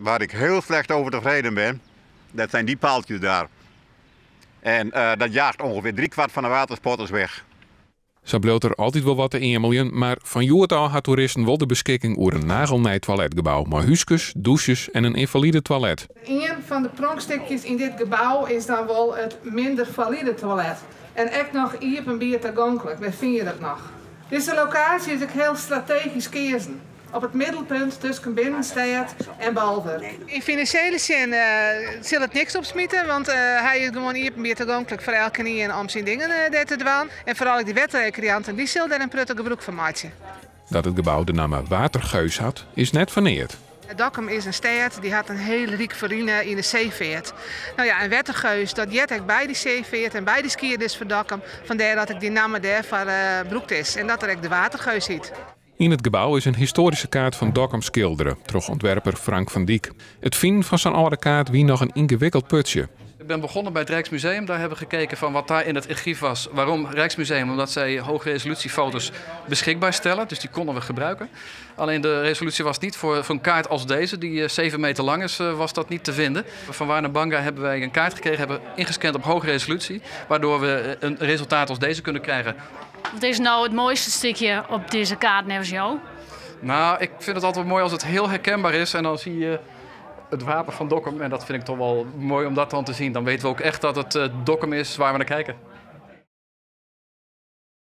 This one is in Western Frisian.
Waar ik heel slecht over tevreden ben, dat zijn die paaltjes daar. En dat jaagt ongeveer driekwart van de watersporters weg. Sa bliuwt der altyd wol wat te eameljen, mar fan hjoed ôf ha toeristen wol de beskikking oer in nagelnij toiletgebou mei húskes, dûsjes en in ynfalide toilet. Ien fan de pronkstikjes yn dit gebou is dan wol it minder falide toilet. En ek noch iepenbier tagonklik, wêr fine je dat noch? Dizze lokaasje is ek hiel strategysk keazen. Op it middelpunt tusken binnenstêd en Bolwurk. Yn finansjele sin sil it niks opsmite, want hy is gewoan iepenbier tagonklik foar elkenien om syn dingen dêr te dwaan. En foaral ek de wetterrekreanten, dy sil dêr in protte gebrûk fan meitsje. Dat it gebou de namme Watergeus hat, is net foar neat. Dokkum is in stêd dy hat in hiel ryk ferline yn de seefeart. No ja, en Wettergeus dat heart ek by dy seefeart en by de skiednis fan Dokkum. Fandêr dat ek dy namme dêrfoar brûkt is en dat er ek de Watergeus hyt. Yn it gebou is in histoaryske kaart fan Dokkum skildere troch ûntwerper Frank van Dyk. It finen fan sa'n âlde kaart wie noch in yngewikkeld putsje. Ik ben begonnen bij het Rijksmuseum. Daar hebben we gekeken van wat daar in het archief was. Waarom Rijksmuseum? Omdat zij hoge resolutiefoto's beschikbaar stellen. Dus die konden we gebruiken. Alleen de resolutie was niet voor een kaart als deze, die 7 meter lang is, was dat niet te vinden. Van Warner Banga hebben wij een kaart gekregen, hebben ingescand op hoge resolutie, waardoor we een resultaat als deze kunnen krijgen. Wat is nou it moaiste stikje op dizze kaart neffens jo? Nou, ik vind het altijd mooi als het heel herkenbaar is en dan zie je het wapen van Dokkum. En dat vind ik toch wel mooi om dat dan te zien. Dan weten we ook echt dat het Dokkum is waar we naar kijken.